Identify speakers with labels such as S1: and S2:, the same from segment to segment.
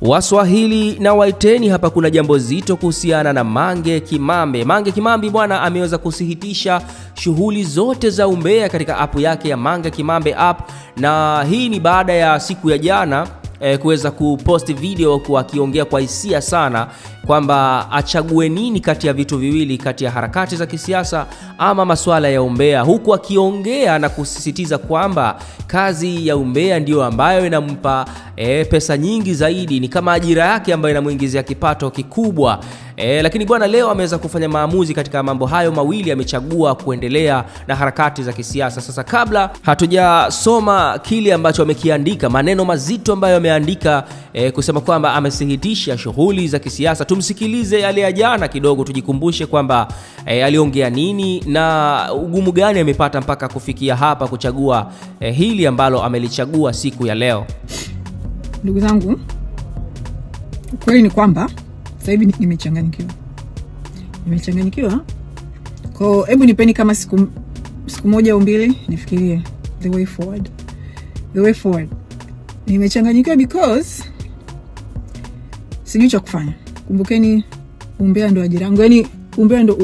S1: Waswahili na waiteni, hapa kuna jambo zito kuhusiana na Mange Kimambi. Mange Kimambi bwana ameweza kusihitisha shughuli zote za umbea katika app yake ya Mange Kimambi app, na hii ni baada ya siku ya jana kuweza kupost video kwa akiongea kwa hisia sana kwamba achague nini kati ya vitu viwili, kati ya harakati za kisiasa ama masuala ya umbea, huku akiongea na kusisitiza kwamba kazi ya umbea ndiyo ambayo inampa pesa nyingi zaidi, ni kama ajira yake ambayo inamuingizia kipato kikubwa. Lakini bwana leo ameweza kufanya maamuzi katika mambo hayo mawili, amechagua kuendelea na harakati za kisiasa. Sasa kabla hatujasoma kile ambacho amekiandika, maneno mazito ambayo ameandika kusema kwamba amesihitisha shughuli za kisiasa, tumsikilize yale ya jana kidogo, tujikumbushe kwamba aliongea nini na ugumu gani amepata mpaka kufikia hapa kuchagua hili ambalo amelichagua siku ya leo.
S2: Ndugu zangu, ukweli ni kwamba sasa hivi nimechanganyikiwa. Nimechanganyikiwa. Kwa hebu nipeni kama siku moja au mbili nifikirie the way forward. The way forward. Nimechanganyikiwa because sijui cha kufanya. Kumbukeni umbea ndo ajira yangu. Yaani umbea ndo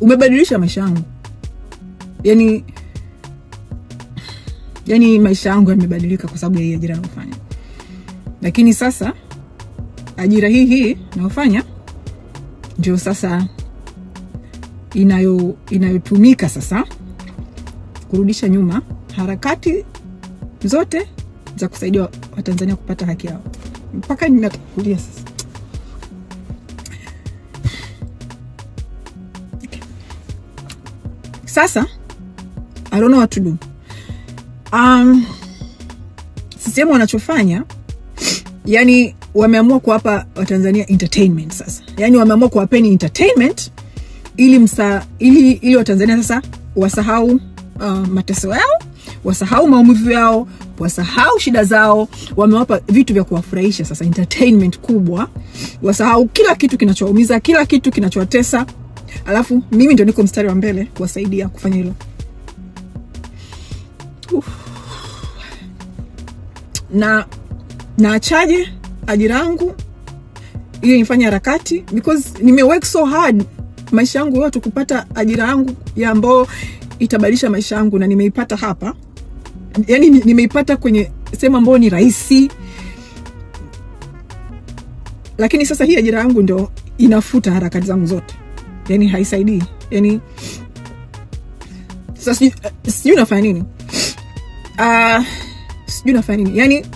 S2: umebadilisha maisha yangu. Yaani maisha yangu yamebadilika kwa sababu ya hii ajira ninayofanya. Lakini sasa ajira hii ninayofanya ndio sasa inayotumika sasa kurudisha nyuma harakati zote za kusaidia Watanzania kupata haki yao. Mpaka ninatakulia sasa. Okay. Sasa I don't know what to do. CCM wanachofanya, yani wameamua kuwapa Watanzania entertainment sasa. Yani wameamua kuwapeni entertainment ili Watanzania sasa wasahau mateso yao, wasahau maumivu yao, wasahau shida zao. Wamewapa vitu vya kuwafurahisha sasa, entertainment kubwa. Wasahau kila kitu kinachowaumiza, kila kitu kinachowatesa. Alafu mimi ndio niko mstari wa mbele kuwasaidia kufanya hilo. Na naachaje ajira yangu ili nifanye harakati, because nime work so hard maisha yangu yote kupata ajira yangu ya ambayo itabadilisha maisha yangu, na nimeipata hapa. Yaani nimeipata kwenye sehemu ambayo ni rahisi. Lakini sasa hii ajira yangu ndio inafuta harakati zangu zote. Yaani haisaidii. Yaani sasa sijui nafanya nini. Sijui nafanya nini. Yaani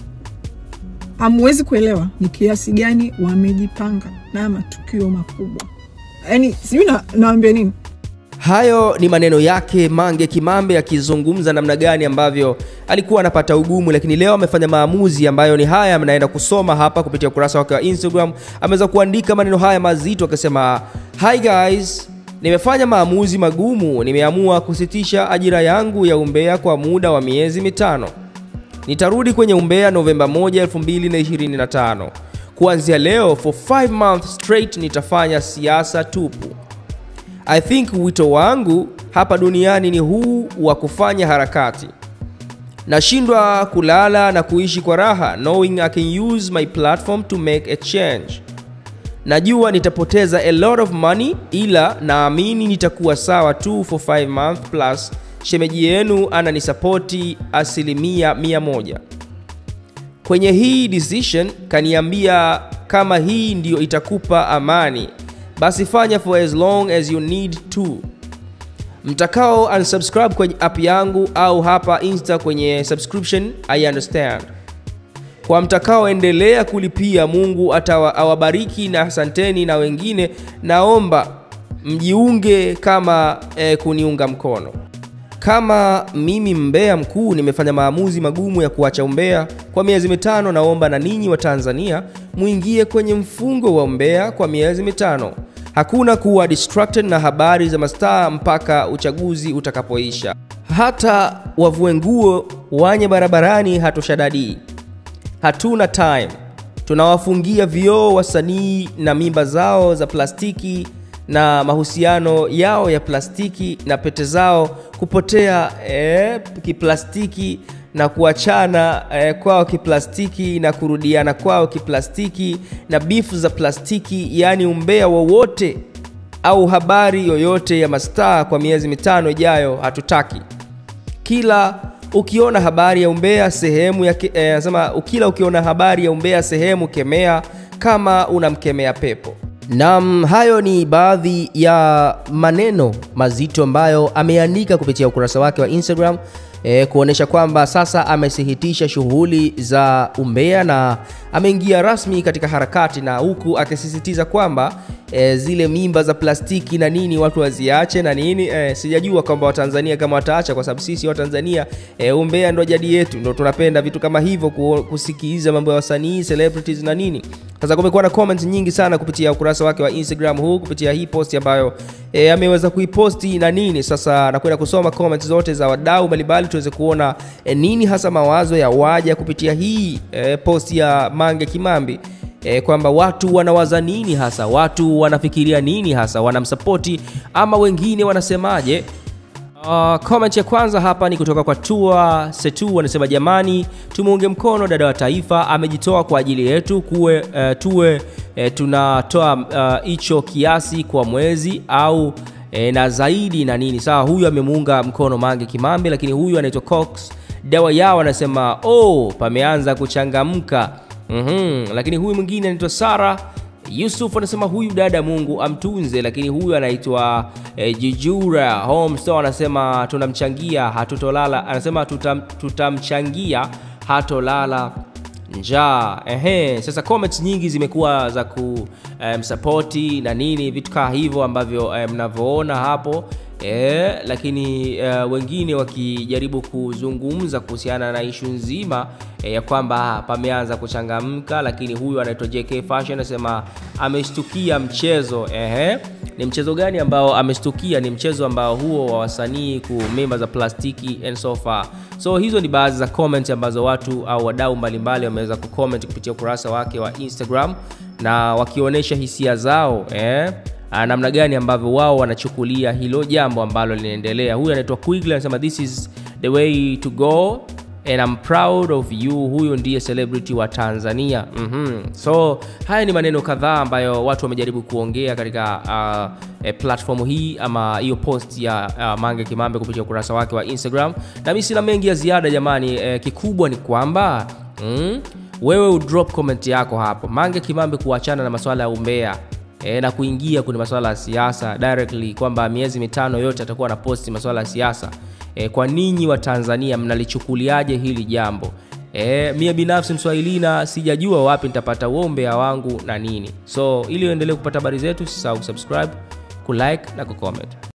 S2: hamwezi kuelewa ni kiasi gani wamejipanga na matukio makubwa. Yaani sijui naambia nini.
S1: Hayo ni maneno yake Mange Kimambi akizungumza namna gani ambavyo alikuwa anapata ugumu, lakini leo amefanya maamuzi ambayo ni haya mnaenda kusoma hapa kupitia ukurasa wake wa Instagram. Ameweza kuandika maneno haya mazito akasema, "Hi guys, nimefanya maamuzi magumu, nimeamua kusitisha ajira yangu ya umbea kwa muda wa miezi 5. Nitarudi kwenye umbea Novemba 1, 2025. Kuanzia leo for 5 months straight nitafanya siasa tupu. I think wito wangu hapa duniani ni huu wa kufanya harakati. Nashindwa kulala na kuishi kwa raha knowing I can use my platform to make a change. Najua nitapoteza a lot of money, ila naamini nitakuwa sawa tu for 5 months plus. Shemeji yenu ananisapoti 100%. Kwenye hii decision kaniambia kama hii ndio itakupa amani, basi fanya for as long as you need to. Mtakao unsubscribe kwenye app yangu au hapa Insta kwenye subscription, I understand. Kwa mtakao endelea kulipia, Mungu awabariki na asanteni, na wengine naomba mjiunge kama kuniunga mkono. Kama mimi mbea mkuu nimefanya maamuzi magumu ya kuacha umbea kwa miezi 5, naomba na ninyi wa Tanzania muingie kwenye mfungo wa umbea kwa miezi 5. Hakuna kuwa distracted na habari za mastaa mpaka uchaguzi utakapoisha. Hata wavue nguo wanye barabarani hatoshadadi. Hatuna time. Tunawafungia vioo wasanii na mimba zao za plastiki na mahusiano yao ya plastiki na pete zao kupotea kiplastiki na kuachana kwao kiplastiki na kurudiana kwao kiplastiki na bifu za plastiki, yani umbea wowote au habari yoyote ya mastaa kwa miezi 5 ijayo hatutaki. Kila ukiona habari ya umbea sehemu ya kila ukiona habari ya umbea sehemu, kemea kama unamkemea pepo. Naam, hayo ni baadhi ya maneno mazito ambayo ameandika kupitia ukurasa wake wa Instagram, kuonesha kwamba sasa amesihitisha shughuli za umbea na ameingia rasmi katika harakati, na huku akisisitiza kwamba zile mimba za plastiki na nini watu waziache na nini. Sijajua kwamba Watanzania kama wataacha, kwa sababu sisi Watanzania umbea ndo jadi yetu, ndo tunapenda vitu kama hivyo, kusikiliza mambo ya wasanii, celebrities na nini. Sasa kumekuwa na comments nyingi sana kupitia ukurasa wake wa Instagram huu, kupitia hii post ambayo ameweza kuiposti na nini. Sasa nakwenda kusoma comments zote za wadau mbalimbali tuweze kuona nini hasa mawazo ya waja kupitia hii post ya Mange Kimambi, kwamba watu wanawaza nini hasa, watu wanafikiria nini hasa, wanamsapoti ama wengine wanasemaje. Comment ya kwanza hapa ni kutoka kwa Tua Setu, anasema jamani, tumuunge mkono dada wa taifa, amejitoa kwa ajili yetu, tuwe tunatoa hicho kiasi kwa mwezi au na zaidi na nini. Sawa, huyu amemuunga mkono Mange Kimambi. Lakini huyu anaitwa Cox Dawa Yao anasema oh, pameanza kuchangamka. Lakini huyu mwingine anaitwa Sara Yusuf anasema huyu dada Mungu amtunze. Lakini huyu anaitwa Jijura Home Store anasema tunamchangia hatutolala, anasema tutamchangia hatolala njaa. Sasa comments nyingi zimekuwa za kumsupporti na nini, vitu kama hivyo ambavyo mnavyoona hapo. Lakini wengine wakijaribu kuzungumza kuhusiana na issue nzima ya kwamba pameanza kuchangamka. Lakini huyu anaitwa JK Fashion anasema ameshtukia mchezo. Ni mchezo gani ambao ameshtukia? Ni mchezo ambao huo wa wasanii kumimba za plastiki and so far. So hizo ni baadhi za comments ambazo watu au wadau mbalimbali wameweza kucomment kupitia ukurasa wake wa Instagram, na wakionyesha hisia zao namna gani ambavyo wao wanachukulia hilo jambo ambalo linaendelea. Huyu anaitwa Quigley anasema this is the way to go and I'm proud of you. Huyu ndiye celebrity wa Tanzania. So haya ni maneno kadhaa ambayo watu wamejaribu kuongea katika platform hii ama hiyo post ya Mange Kimambi kupitia ukurasa wake wa Instagram. Na mimi sina mengi ya ziada jamani. Kikubwa ni kwamba wewe udrop comment yako hapo. Mange Kimambi kuachana na masuala ya umbea na kuingia kwenye masuala ya siasa directly, kwamba miezi 5 yote atakuwa na posti masuala ya siasa. Kwa ninyi wa Tanzania mnalichukuliaje hili jambo? Mimi binafsi Mswahilina sijajua wapi nitapata uombea wangu na nini. So ili uendelee kupata habari zetu, usisahau kusubscribe, kulike na kucomment.